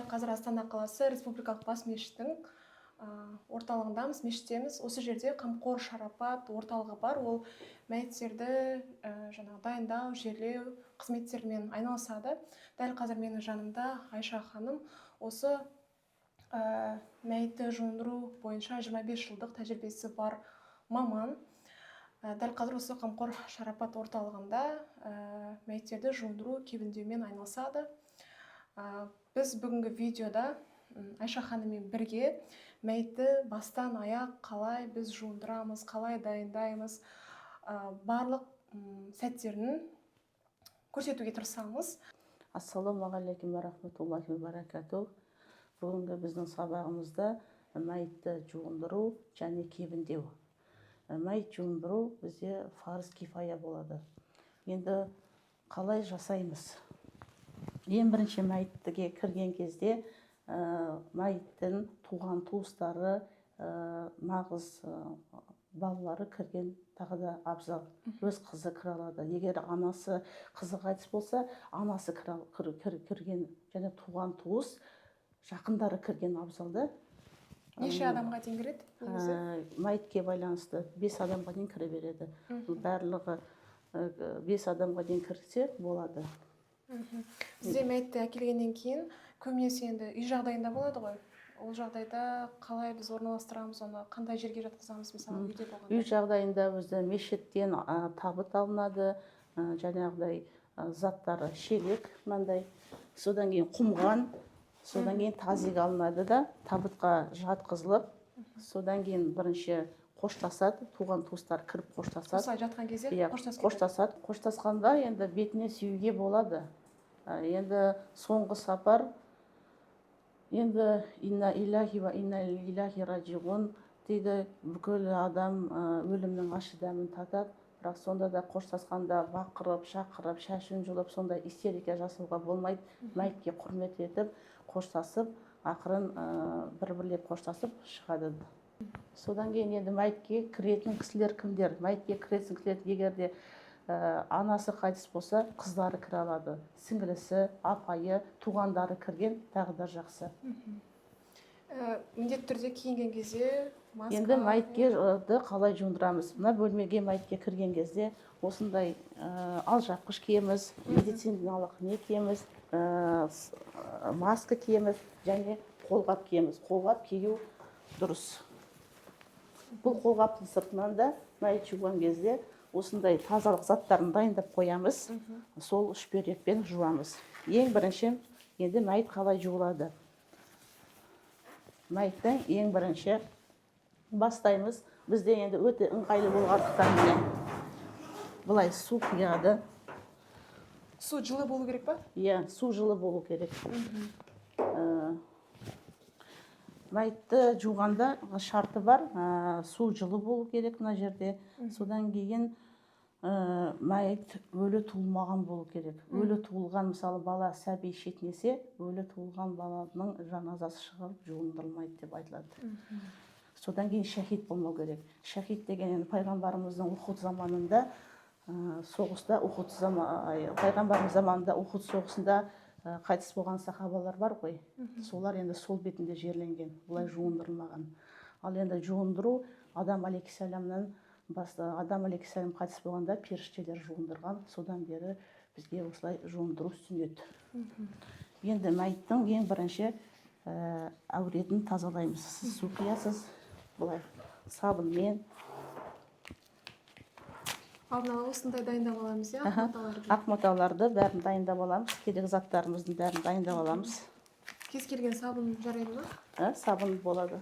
Қазір Астана қаласы Республикалық бас мешіттің орталығындамыз, мешіттеміз. Осы жерде «Қамқор Шарапат» орталығы бар. Ол мәйіттерді жаңағы дайындау, жерлеу қызметтерімен айналысады. Дәл қазір менің жанымда Айша ханым, осы мәйітті жуындыру бойынша 25 жылдық тәжірибесі бар маман. Дәл қазір осы «Қамқор Шарапат» орталығында мәйіттерді жуындыру, кебіндеумен айналысады. Біз бүгінгі видеода Айша ханыммен бірге мәйітті бастан аяқ қалай біз жуындырамыз, қалай дайындаймыз, барлық сәттерін көрсетуге тырысамыз. Ассалаумағалейкум уа рахматуллахи уа баракатух. Бүгінгі біздің сабағымызда мәйітті жуындыру және кебіндеу. Мәйіт жуындыру бізде фарыз кифая болады. Енді қалай жасаймыз? Ең бірінші мәйіттіге кірген кезде мәйіттің туған туыстары, нағыз балалары кірген тағы да абзал. Өз қызы кіре алады. Егер анасы, қызы қайтыс болса, анасы кірген және туған туыс жақындары кірген абзал да. Неше адамға дейін кіреді негізі? Мәйітке байланысты бес адамға дейін кіре береді. Барлығы бес адамға дейін кірсе болады. Бізде мәйітті әкелгеннен кейін көбінесе енді үй жағдайында болады ғой. Ол жағдайда қалай біз орналастырамыз оны, қандай жерге жатқызамыз, мысалы, үйде Үй болғанда? жағдайында өзі мешіттен табыт алынады, жаңағыдай заттары, шелек мынандай, содан кейін құмған, содан кейін тазик алынады да, табытқа жатқызылып, содан кейін бірінші қоштасады, туған туыстар кіріп қоштасады. Осылай жатқан кезде Иә. қоштасып кетеді. Қоштасады. Қоштасқанда енді бетіне сүюге болады. Енді соңғы сапар енді. Инна лиллахи уа инна илайхи раджиғун дейді. Бүкіл адам өлімнің ащы дәмін татады. Бірақ сонда да қоштасқанда бақырып шақырып, шашын жұлып, сондай истерика жасауға болмайды. Мәйітке құрмет етіп қоштасып, ақырын бір бірлеп қоштасып шығады. Содан кейін енді мәйітке кіретін кісілер кімдер? Мәйітке кіретін кісілер, егер де анасы қайтыс болса, қыздары кіре алады, сіңілісі, апайы, туғандары кірген тағы да жақсы. Міндетті түрде киінген кезде маска? Енді мәйітке қалай жуындырамыз? Мына бөлмеге мәйітке кірген кезде осындай алжапқыш киеміз, медициналық не киеміз, маска киеміз және қолғап киеміз. Қолғап кию дұрыс. Бұл қолғаптың сыртынан да мәйіт жуған кезде осындай тазалық заттарын дайындап қоямыз. Сол шүберекпен жуамыз. Ең бірінші енді мәйіт қалай жуылады? Мәйіттің ең бірінші бастаймыз. Бізде енді өте ыңғайлы болғандықтан, міне, былай су құяды. Су жылы болу керек па? Иә, су жылы болу керек. Мәйітті жуғанда шарты бар. Су жылы болу керек мына жерде. Содан кейін мәйіт өлі туылмаған болу керек. Өлі туылған, мысалы, бала, сәби шетінесе, өлі туылған баланың жаназасы шығарып жуындырылмайды деп айтылады. Содан кейін шәһид болмау керек. Шәһид деген енді пайғамбарымыздың Ухуд заманында, соғыста, Ухуд пайғамбарымыз заманында Ухуд соғысында қайтыс болған сахабалар бар ғой. Солар енді сол бетінде жерленген, бұлай жуындырылмаған. Ал енді жуындыру Адам алейхисаламнан баста. Адам алейхисалам қайтыс болғанда періштелер жуындырған. Содан бері бізге осылай жуындыру сүннет. Енді мәйіттің ең бірінші әуретін тазалаймыз. Сіз су құясыз былай сабынмен. Алдын ала осындай дайындап аламыз, иә? Аха. Ақ маталарды. Ақ маталарды бәрін дайындап аламыз, керек заттарымыздың бәрін дайындап аламыз. Кез келген сабын жарайды ма? Ә, сабын болады.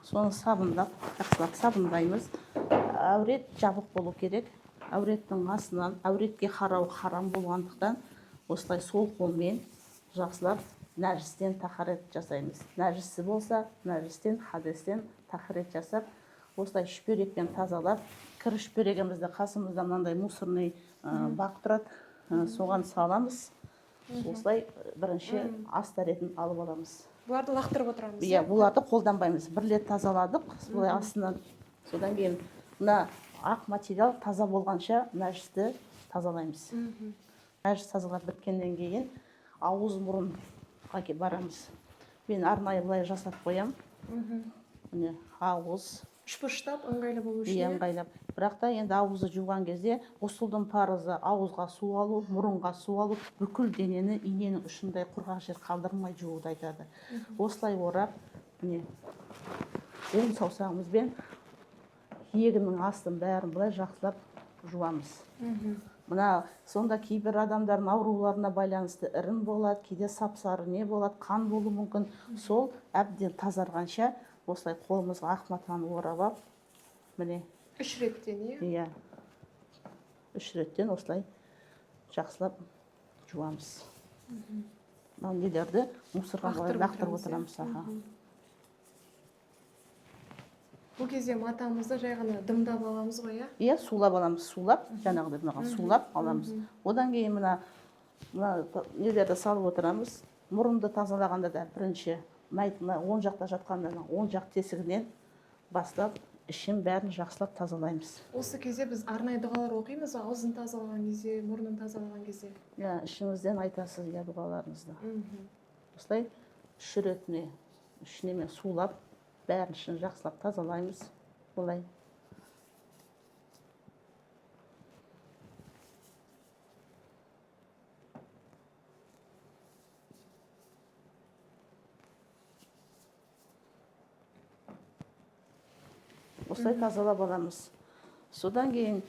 Соны сабындап, жақсылап сабындаймыз. Әурет жабық болу керек. Әуреттің астынан, әуретке қарау харам болғандықтан, осылай сол қолмен жақсылап нәжістен тахарет жасаймыз. Нәжісі болса, нәжістен, хадестен тахарет жасап, осылай шүберекпен тазалап, кір шүберегімізді, қасымызда мынандай мусорный бак тұрады, соған саламыз. Осылай бірінші ас дәретін алып аламыз. Бұларды лақтырып отырамыз? Иә, бұларды қолданбаймыз. Бір рет тазаладық былай астынан. Содан кейін мына ақ материал таза болғанша нәжісті тазалаймыз. Нәжіс тазалап біткеннен кейін ауыз мұрын Барамыз. Мен арнайы былай жасап қоямын. Міне, ауыз. Үшбұрыштап ыңғайлы болу үшін. Иә, ыңғайлап. Бірақ та енді ауызды жуған кезде ғұсылдың парызы ауызға су алу, мұрынға су алу, бүкіл денені иненің ұшындай құрғақ жер қалдырмай жууды айтады. Осылай орап, міне, оң саусағымызбен иегінің астын бәрін былай жақсылап жуамыз. Мына сонда кейбір адамдардың ауруларына байланысты ірің болады, кейде сап-сары не болады, қан болуы мүмкін. Сол әбден тазарғанша осылай қолымызға ақ матаны орап алып, міне. 3 реттен, иә? Иә. 3 реттен осылай жақсылап жуамыз. Мынау нелерді мусорға былай лақтырып отырамыз. Аха. Бұл кезде матамызды жай ғана дымдап аламыз ғой, иә? Иә, сулап аламыз, сулап, жаңағыдай мынаған сулап аламыз. Одан кейін мына нелерді салып отырамыз. Мұрынды тазалағанда да бірінші мәйіт мына оң жақта жатқанда оң жақ тесігінен бастап ішін бәрін жақсылап тазалаймыз. Осы кезде біз арнайы дұғалар оқимыз, аузын тазалаған кезде, мұрнын тазалаған кезде. Иә, ішіңізден айтасыз, иә, дұғаларыңызды. Осылай үш ретіне, үш немен сулап, бәрін ішін жақсылап тазалаймыз. Олай. Осылай тазалап аламыз. Содан кейін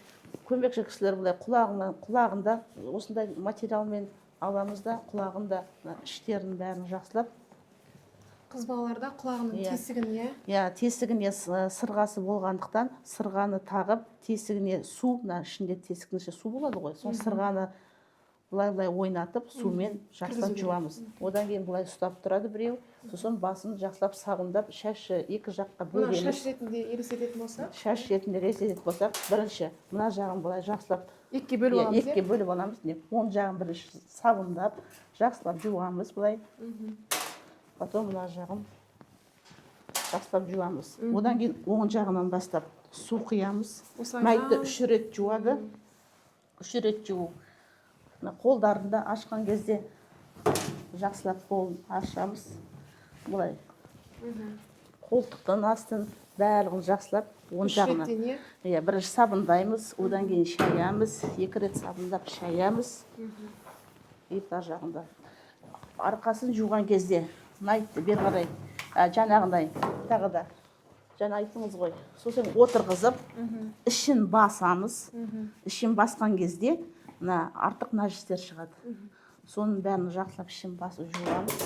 көмекші кісілер былай құлағында осындай материалмен аламыз да, құлағында іштерін бәрін жақсылап. Қыз балаларда құлағының тесігін, иә? Иә, тесігіне сырғасы болғандықтан сырғаны тағып, тесігіне су, мына ішінде тесіктің ішінде су болады ғой, сол сырғаны былай-былай ойнатып, сумен жақсылап жуамыз. Одан кейін былай ұстап тұрады біреу, сосын басын жақсылап сабындап, шашы екі жаққа бөлеміз. Мына шаш ретінде елестететін болсақ? Шаш ретінде елестететін болсақ, бірінші мына жағын былай жақсылап екіге бөліп аламыз, екіге бөліп аламыз. Оң жағын бірінші сабындап, жақсылап жуамыз былай. Потом мына жағын жақсылап жуамыз. Одан кейін оң жағынан бастап су құямыз. Мәйтті 3 рет жуады. 3 рет жуу. Мына қолдарын да ашқан кезде жақсылап қолын ашамыз. Былай. Қолтықтың астын барлығын жақсылап оң жағынан. Иә, бірінші сабындаймыз, одан кейін шаямыз. 2 рет сабындап шаямыз. И мына жағында. Арқасын жуған кезде мәйтті бері қарай, жаңағындай тағы да жаңа айттыңыз ғой. Сосын отырғызып, ішін басамыз. Ішін басқан кезде мына артық нәжістер шығады. Соның бәрін жақсылап ішін басып жуамыз.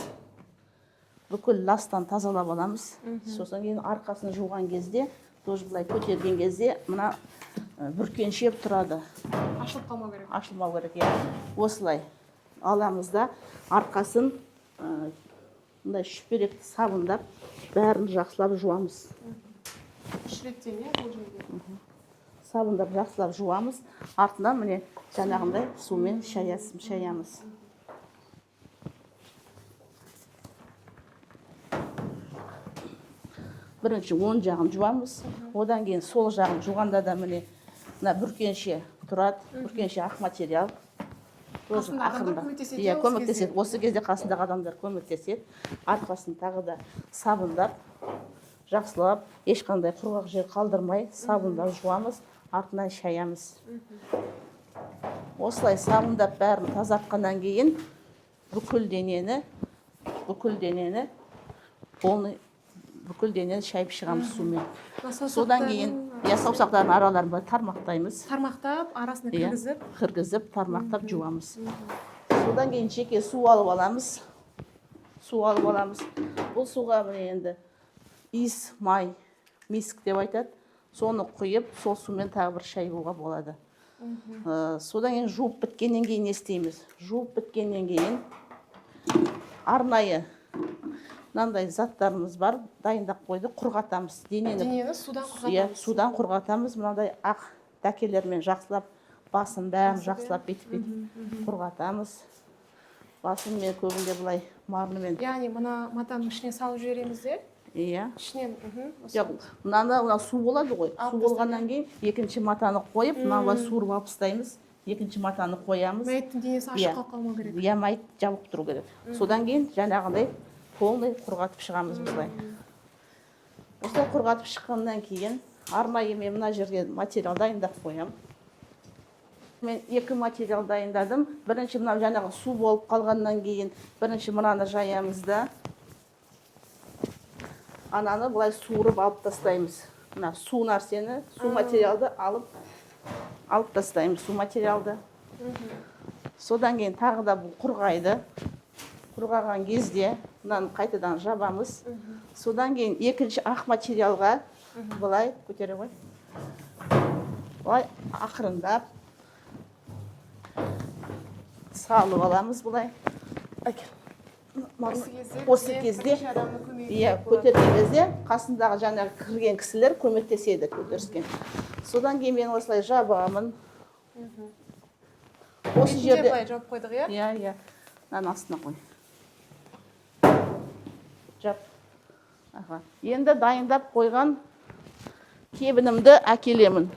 Бүкіл ластан тазалап аламыз. Сосын кейін арқасын жуған кезде, тоже былай көтерген кезде мына бүркеншеп тұрады. Ашылып қалмау керек. Ашылмау керек, иә. Осылай аламыз да арқасын мындай шүберекті сабындап, бәрін жақсылап жуамыз. 3 реттен, иә, бұл жерде. Сабындап жақсылап жуамыз. Артынан міне жаңағындай сумен шаямыз. Бірінші оң жағын жуамыз, одан кейін сол жағын жуғанда да міне мына бүркенше тұрады, бүркенше ақ материал. Қасындағы Иә, көмектеседі. Осы кезде қасындағы адамдар көмектеседі. Арқасын тағы да сабындап, жақсылап, ешқандай құрғақ жер қалдырмай сабындап жуамыз, артынан шаямыз. Осылай сабындап бәрін тазартқаннан кейін бүкіл денені полный бүкіл денені шайып шығамыз сумен. Содан кейін иә, саусақтардың араларын былай тармақтаймыз. Тармақтап, арасына кіргізіп, кіргізіп, тармақтап жуамыз. Содан кейін жеке су алып аламыз. Су алып аламыз. Бұл суға міне енді иіс май, миск деп айтады. Соны құйып, сол сумен тағы бір шайуға болады. Содан кейін жуып біткеннен кейін не істейміз? Жуып біткеннен кейін арнайы мынандай заттарымыз бар, дайындап қойдық, құрғатамыз. Денені судан құрғатамыз. Иә, судан құрғатамыз. Мынандай ақ дәкелермен жақсылап басын бәрін жақсылап бүйтіп құрғатамыз. Басын мен көбінде былай марлымен. Яғни мына матаның ішіне салып жібереміз де? Иә. Ішінен, Жоқ, мынаны мына су болады ғой. Су болғаннан кейін екінші матаны қойып, мынаны былай суырып алып тастаймыз. Екінші матаны қоямыз. Мәйіттің денесі ашық Иә. қалып қалмау керек. Иә, мәйіт жабық тұру керек. Содан кейін жаңағындай полный құрғатып шығамыз осылай. Осылай құрғатып шыққаннан кейін арнайы мен мына жерге материал дайындап қоямын. Мен екі материал дайындадым. Бірінші мынау жаңағы су болып қалғаннан кейін бірінші мынаны жаямыз да, ананы былай суырып алып тастаймыз. Мына су нәрсені, су материалды алып тастаймыз, су материалды. Содан кейін тағы да бұл құрғайды. Құрғаған кезде мынаны қайтадан жабамыз. Содан кейін екінші ақ материалға былай көтере ғой. Былай ақырындап салып аламыз былай. Осы кезде Осы бізге кезде бірнеше адамның көмегі иә, керек болады. Көтерген кезде қасындағы жаңағы кірген кісілер көмектеседі көтеріскен. Содан кейін мен осылай жабамын. Осы Бетін де жерде былай жауып қойдық, иә? Иә. Мынаның астына қой. Жап. Аха. Енді дайындап қойған кебінімді әкелемін.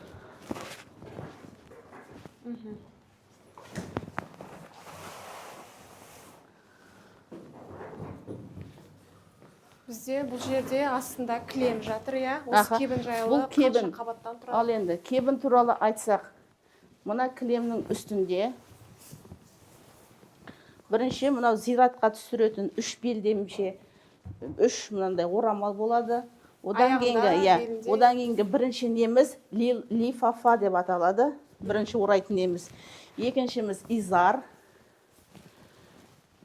Бізде бұл жерде астында кілем жатыр, иә? Осы Аха. кебін жайлы Бұл кебін. қанша қабаттан тұрады? Ал енді кебін туралы айтсақ, мына кілемнің үстінде бірінші мынау зиратқа түсіретін үш белдемше, үш мынандай орамал болады. Одан Аяғында, кейінгі, иә, белінде. Одан кейінгі бірінші неміз лифафа деп аталады. Бірінші орайтын неміз. Екіншіміз изар.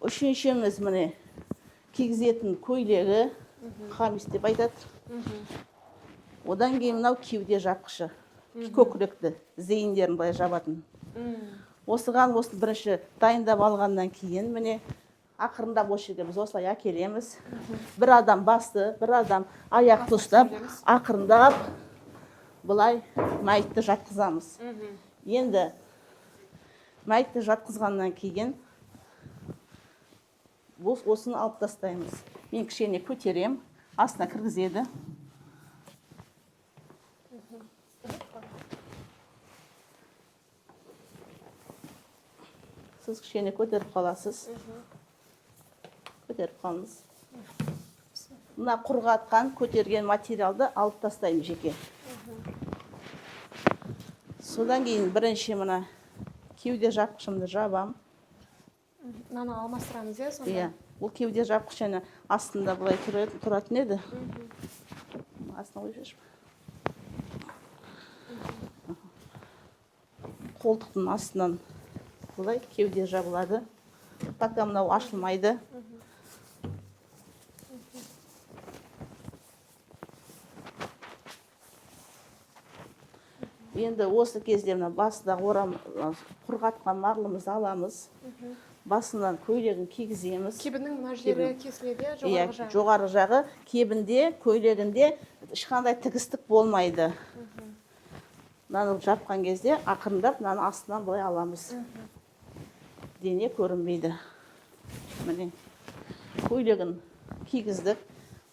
Үшіншіміз міне кигізетін көйлегі, хамис деп айтады. Одан кейін мынау кеуде жапқышы, көкіректі, зейіндерін былай жабатын. Осыған осы бірінші дайындап алғаннан кейін міне ақырындап осы жерге біз осылай әкелеміз. Бір адам басты, бір адам аяқты ұстап, түсіреміз. Ақырындап былай мәйітті жатқызамыз. Енді мәйітті жатқызғаннан кейін бұл осыны алып тастаймыз. Мен кішкене көтерем, астына кіргізеді. Сіз кішкене көтеріп қаласыз. Көтеріп қалыңыз. Мына құрғатқан, көтерген материалды алып тастаймын жеке. Содан кейін бірінші мына кеуде жапқышымды жабам. Мынаны алмастырамыз, иә, сонда? Иә, бұл кеуде жапқыш және астында былай тұратын еді. Астына қойып жіберші. Қолтықтың астынан былай кеуде жабылады. Пока мынау ашылмайды. Енді осы кезде мына басындағы орам құрғатқан марлымызды аламыз. Басынан көйлегін кигіземіз. Кебіннің мына жері кесіледі, иә, Иә, жоғарғы жағы. жоғарғы жағы кебінде, көйлегінде ешқандай тігістік болмайды. Мынаны жапқан кезде ақырындап мынаны астынан былай аламыз. Дене көрінбейді. Міне көйлегін кигіздік,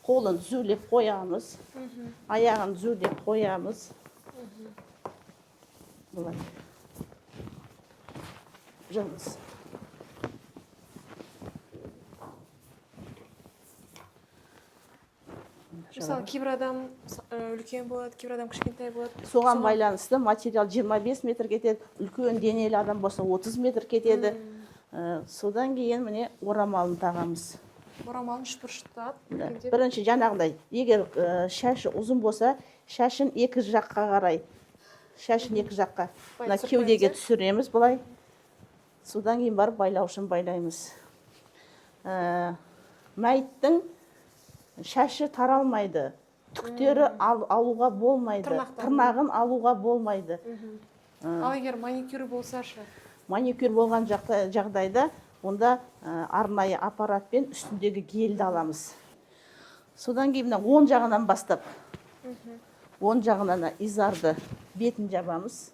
қолын түзулеп қоямыз, аяғын түзулеп қоямыз. Былай. Жабыз. Мысалы, кейбір адам үлкен болады, кейбір адам кішкентай болады. Соған байланысты материал 25 метр кетеді, үлкен денелі адам болса 30 метр кетеді. Содан кейін міне орамалын тағамыз. Орамалын үшбұрыштап, Да. үлкендеп. Бірінші жаңағындай, егер шашы ұзын болса, шашын екі жаққа қарай, шашын екі жаққа Былай мына түсіріп кеудеге қоямыз, иә? түсіреміз былай. Содан кейін барып байлаушын байлаймыз. Мәйіттің шашы таралмайды, түктері алуға болмайды, Тырнақтарын. тырнағын алуға болмайды. Ал егер маникюр болса ше? Маникюр болған жағдайда онда арнайы аппаратпен үстіндегі гельді аламыз. Содан кейін мына оң жағынан бастап, оң жағынан изарды бетін жабамыз.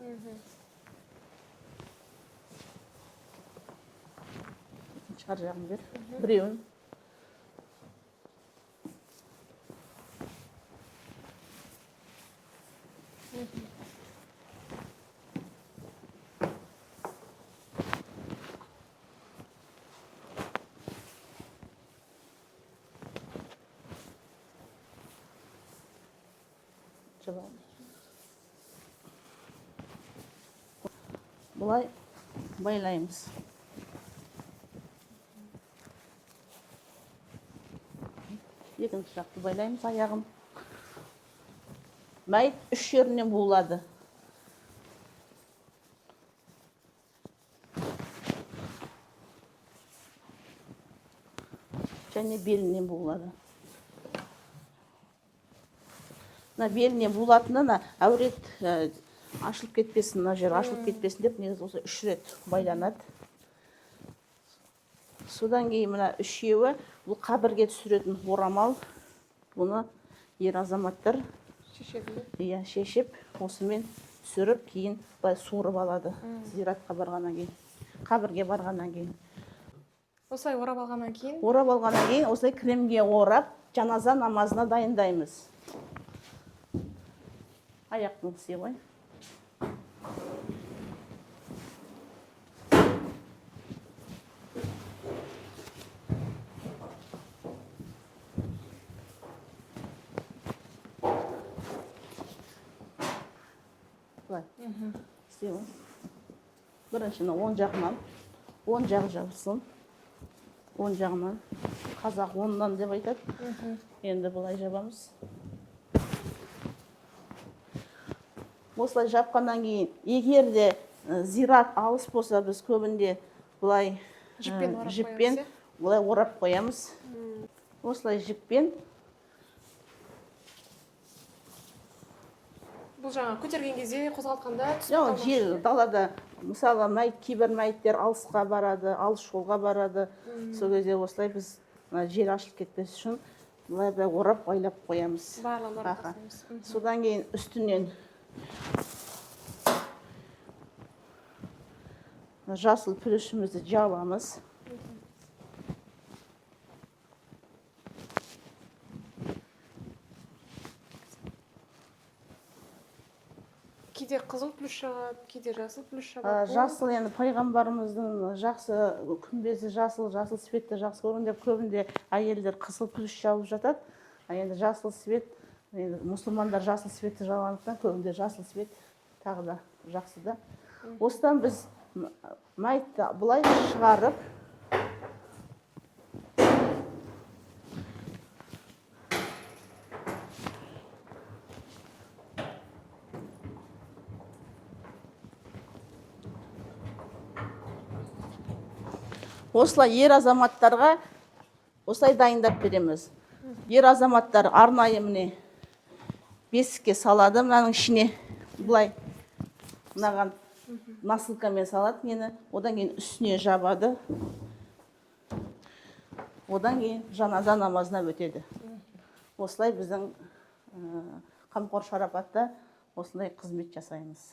Шығар жағын бер. Біреуін. Жабамыз. Былай байлаймыз. Екінші жақты байлаймыз аяғын. Мәйіт үш жерінен буылады. Және белінен буылады. Мына белінен буылатыны мына әурет ашылып кетпесін, мына жер ашылып кетпесін деп негізі осы үш рет байланады. Содан кейін мына үшеуі бұл қабірге түсіретін орамал. Бұны ер азаматтар Шешеді. Иә, шешіп, осымен түсіріп, кейін былай суырып алады. Зиратқа барғаннан кейін, қабірге барғаннан кейін. Осылай орап алғаннан кейін? Орап алғаннан кейін осылай кілемге орап, жаназа намазына дайындаймыз. Аяқтың тісе ғой. Былай. Істей ғой. Бірінші мына оң жағынан, оң жағы жабылсын. Оң жағынан. Қазақ оңнан деп айтады. Енді былай жабамыз. Осылай жапқаннан кейін, егер де зират алыс болса, біз көбінде былай, Жіппен орап жіппен қоямыз, иә? былай орап қоямыз. Осылай жіппен. Бұл жаңа көтерген кезде, қозғалтқанда түсіп Жоқ, қалмас жер үшін, иә? далада, мысалы, кейбір мәйіттер алысқа барады, алыс жолға барады. Сол кезде осылай біз мына жер ашылып кетпес үшін былай былай орап байлап қоямыз. Барлығын орап Аха. тастаймыз. Содан кейін үстінен жасыл пүлішімізді жабамыз. Кейде қызыл плюс жабады, кейде жасыл плюс жабады. Жасыл енді пайғамбарымыздың жақсы күмбезі жасыл, жасыл цветті жақсы көрген деп көбінде әйелдер қызыл плюс жауып жатады. А енді жасыл цвет, енді мұсылмандар жасыл цветті жауғандықтан көбінде жасыл цвет тағы да жақсы да. Осыдан біз мәйітті былай шығарып, осылай ер азаматтарға осылай дайындап береміз. Ер азаматтар арнайы міне бесікке салады, мынаның ішіне былай мынаған носилкамен салады нені, одан кейін үстіне жабады. Одан кейін жаназа намазына өтеді. Осылай біздің қамқор шарапатта осындай қызмет жасаймыз.